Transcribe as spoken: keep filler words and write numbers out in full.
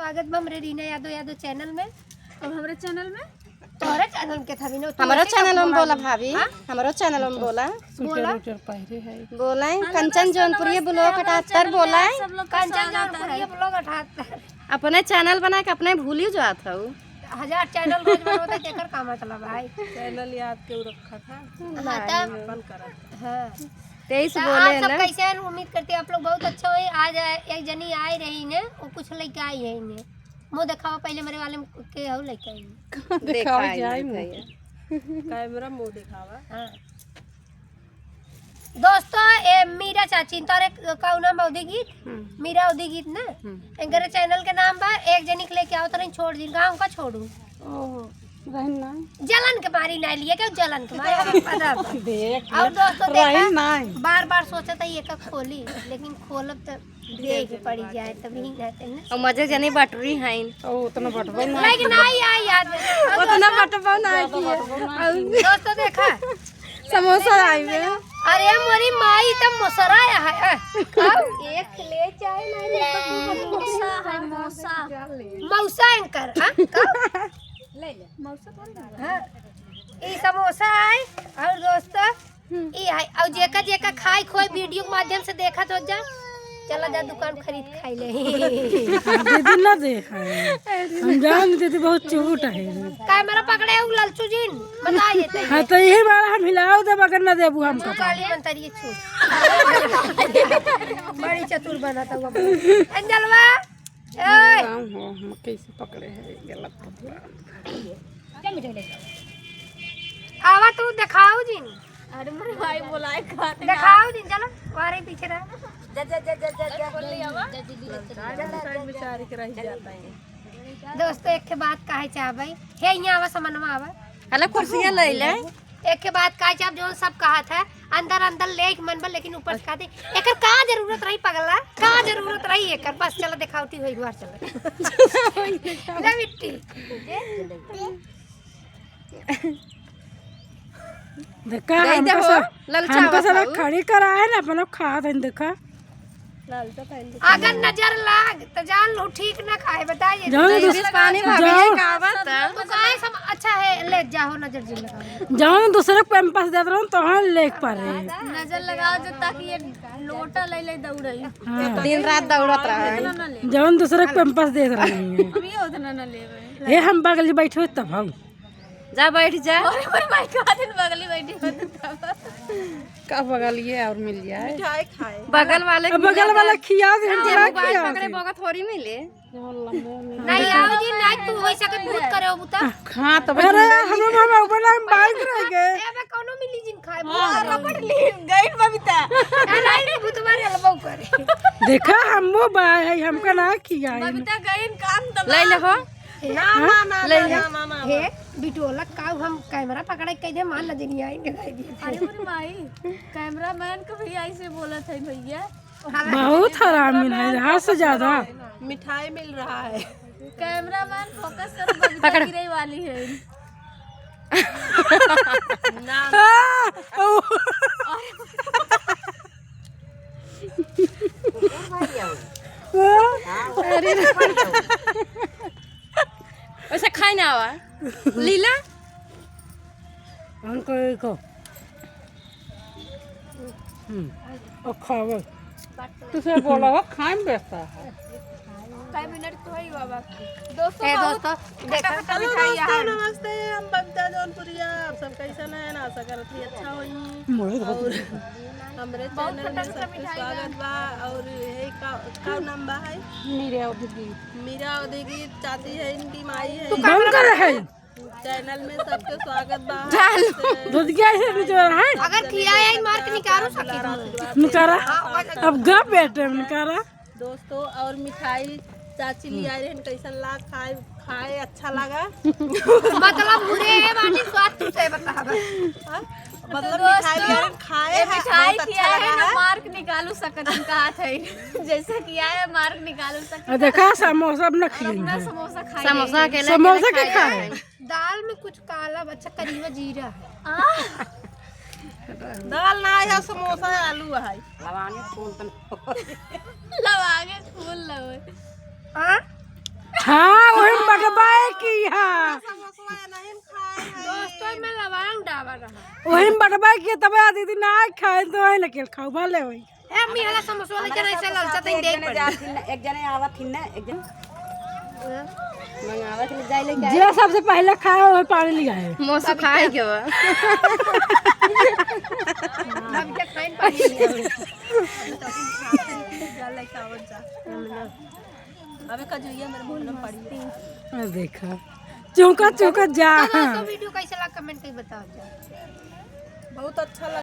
स्वागत बा हमरे रीना यादव, यादव चैनल में। और हमरे चैनल में? तोहरे चैनल के था भी ना, तू हमरो ऐसे चैनल में बोला भाभी, हाँ? हमरो चैनल में बोला। स्वेटर बोला। उटर पहिरे है। बोला, हेलो कंचन दोस्तों, जौनपुरिया नमस्ते, ब्लॉग हमारे अठहत्तर चैनल में बोला। आप सब लोग का स्वागत है। कंचन जौनपुरिया ब्लॉग अठहत्तर। अपने चैनल बना के अपने भूली जात हऊ। हजार चैनल रोज बनोते, केकर का मतलब भाई? चैनल याद के रखा था। हाँ, तब। अपन करत। हाँ। तेईस तो बोले आप सब ना। कैसे हैं? उम्मीद करते हैं आप लोग बहुत अच्छा होए। आज एक जनी आई रही ने, वो कुछ लेके आई है इन्हें। मुँह दिखावा पहले, मेरे वाले के हऊ लेके आई। दिखावा दिखाई जाए मुँह। भैया। कैमरा मुँह दिखावा। हाँ। दोस्तों, ए, मीरा चाची, तोरे का नाम बा उदी गीत? हम्म। मीरा उदी गीत ना? हम्म। एंकरे चैनल के नाम बा, एक जनी के लेके आओ, तोरे छोड़ दिन, गाँव का छोड़ू। ओहो, रहन ना। जलन के मारी ना लिए, क्यों जलन के मारी, हमें पता बा। देख, और दोस्तों, देखा, रहन ना। बार-बार सोचत है ये का खोली, लेकिन खोलब त देख पड़ी जाए, तभी ना, तभी ना। और मजे जनी बटरी हैं। ओ, उतना बटबो ना। लेकिन आई, आई, याद है। उतना बटबो ना किए। दोस्तों, देखा, समोसा आई बे। अरे मोरी माई, त मोसरा है, है। खाओ। एक ले चाहे ना, नहीं तो मोसा है, मोसा। मौसा एंकर, हाँ? खाओ। ले ले। मौसा थोड़ी ना। हाँ। ई समोसा है, और दोस्तों, ई है, और जेका जेका खाए खोए वीडियो के माध्यम से देखत हो जा, चला जा दुकान खरीद खाई ले। दीदी ना देख है। हम जान दीदी बहुत चुट है। कैमरा पकड़े उ ललचू जिन, बता ये तैयार। हाँ, तो यही बार हम हिलाओ देब, अगर ना देबू हमका। काली मंतरिये छू। बड़ी चतुर बना था वो। अंजलवा, ए! राम हो, हम कैसे पकड़े हैं, गलत पकड़ा। आवा तू देखाओ जिन। अरे मोरे भाई बोलाए खाते ना। देखाओ जिन, चलो, वारे पीछे रह। जा, जा, जा, जा, जा, जा। बोल लिया वा। जा, जा, जा, जा, जा, जा, जा। बेचारी के रह जाता है। दोस्तों, एक ठे बात कहे चाहबे। हे, यहाँ आवा, समनवा आवा। हला कुर्सिया ले ले। एक ठे बात कहे चाहब, जौन सब कहत है, अंदर अंदर लेक मन बा, लेकिन ऊपर से कहते, एकर का जरूरत रही पगला? का जरूरत रही एकर? बस चला देखावटी होई, घर चला। ले बिट्टी। देखा, दे दे हमको हो, सब, ललचावत हमको सब हऊ। खड़ी करा है ना, अपन लोग खात हैं, देखा। अगर नजर लाग, तो जान लो ठीक ना खाए, बताइए। जान दो, इंग्लिश पानी भाभी जाओ। ये का बात है? तो काहे सम-, अच्छा है, ले जाओ, नजर जिन लगाओ। जाओ, दूसरे को पैम्पस देत रहो, तो हाँ, लेक पर है। नजर लगाओ जब तक ये लोटा ले ले दौड़ई। हाँ। दिन रात दौड़त रहे। उतना ना ले। जाओ, दूसरे को पैम्पस देत रहे हैं। हम ये उतना ना लेवे। हे, हम बगल में बैठे तब हम। जा बैठ जा। अरे मोर माई, का दिन बगली बैठी हो तब। का बगलिए और मिल जाए? मिठाई खाए। बगल वाले अब मिल बगल वाला जाए। खिया दे, हम हाँ, क्या मोबाइल खिया पकड़े दे? बगत थोड़ी मिले। नहीं आओ जी, नहीं तू वैसे के भूत करे हो बुता। हाँ, तो अरे, हम लोग हम ऊपर ना हम बाइक रह गए। ए बे, कौनो मिली जिन खाए, हाँ, भूत करे। रबड़ लीन, गइल बबीता। ए, नहीं, नहीं, भूत मारे अलबौ करे। देखा, हम वो बा है, हमका ना खिया है। बबीता गइन काम दबा। ले ले हो। ना, हाँ? ना, ना, ले ना, ले। ना, ना, ना, ना। हे, बिटोला, काऊ हम कैमरा पकड़े के कह दे, मान नजरिया आएंगे, भाई जी। अरे मोरी माई, कैमरामैन को भी ऐसे बोलत है भैया। बहुत हरामी है, हद से ज्यादा। मिठाई मिल रहा है। कैमरामैन फोकस करो, बबीता पकड़। गिरे वाली है। ना, ना। हाँ, ओ। अरे। वैसे खाए ना आवा। लीला। उनको एक हम्म, और खावे। तुझसे बोला हो, खाए में व्यस्त है। कई मिनट तो है ही बाबा। दोस्तों, ए, बहुत दोस्तों, खट्टा देखा। खट्टा हेलो मिठाई दोस्तों, है। नमस्ते, हम बबीता जौनपुरिया। आप सब कैसन हैं? आशा करत ही अच्छा होई। मोहे तो और बहुत हमरे बहुत चैनल में खट्टा खट्टा सबके मिठाई स्वागत बा। बा। और ये का, का नाम बा है? मीरा उदी गीत। मीरा उदी गीत चाची है, इनकी माई है। तू बंद कर है। चैनल में सबके स्वागत बा। जान। दूध क्या है, निचोड़ है? अगर खियाए आई मार के निकारो सकी। निकारा। हाँ, वैसे अब गप बैठे निकारा। दोस्तों, और मिठाई चाची ले आए रहन, कैसन लाग? खाए, खाए अच्छा लगा। मतलब बुरे है बानी, स्वाद तुझे बतावा। हाँ? मतलब तो मिठाई दोस्तों, ले आए, खाए ये है, मिठाई बहुत अच्छा खियाए लगा है ना, है। मार्क निकालू सकत हम कहा थे। जैसे खियाए, मार्क निकालू सकत। आ, देखा, समोसा अब न और अपना खियाई है। समोसा खाए। समोसा अकेले समोसा अकेले के खाए खाए? जाए। दाल में कुछ काला, अच्छा, करीबा जीरा है। आ? दाल ना है, समोसा है, आलू है। लवांगे फूल तन। लवांगे फूल लवे। आ? किया। समोसवा नहीं खाए हैं। दोस्तों में लवांग डाबा रहा। वही में बटवा किया, तबे आ दीदी ना खाए तो वही लेके खाओ, भले वही। ए, अम्मी, हला समोसवा लेके नहीं चला, चलते ही देख पड़ी। एक जने आवत थी ना, एक जने। मंगावत ले जाए लेके। जे सबसे पहले खाए, वही पानी ले आए। मोसो खाए के बा। हम के खाइन पानी ले आवे। अबे कजुइया मेरे मुंह में पड़ी। आ देखा, चौका चौका जा। तो दोस्तों, वीडियो कैसे लगा, कमेंट करके बताओ जा। बहुत अच्छा लगा।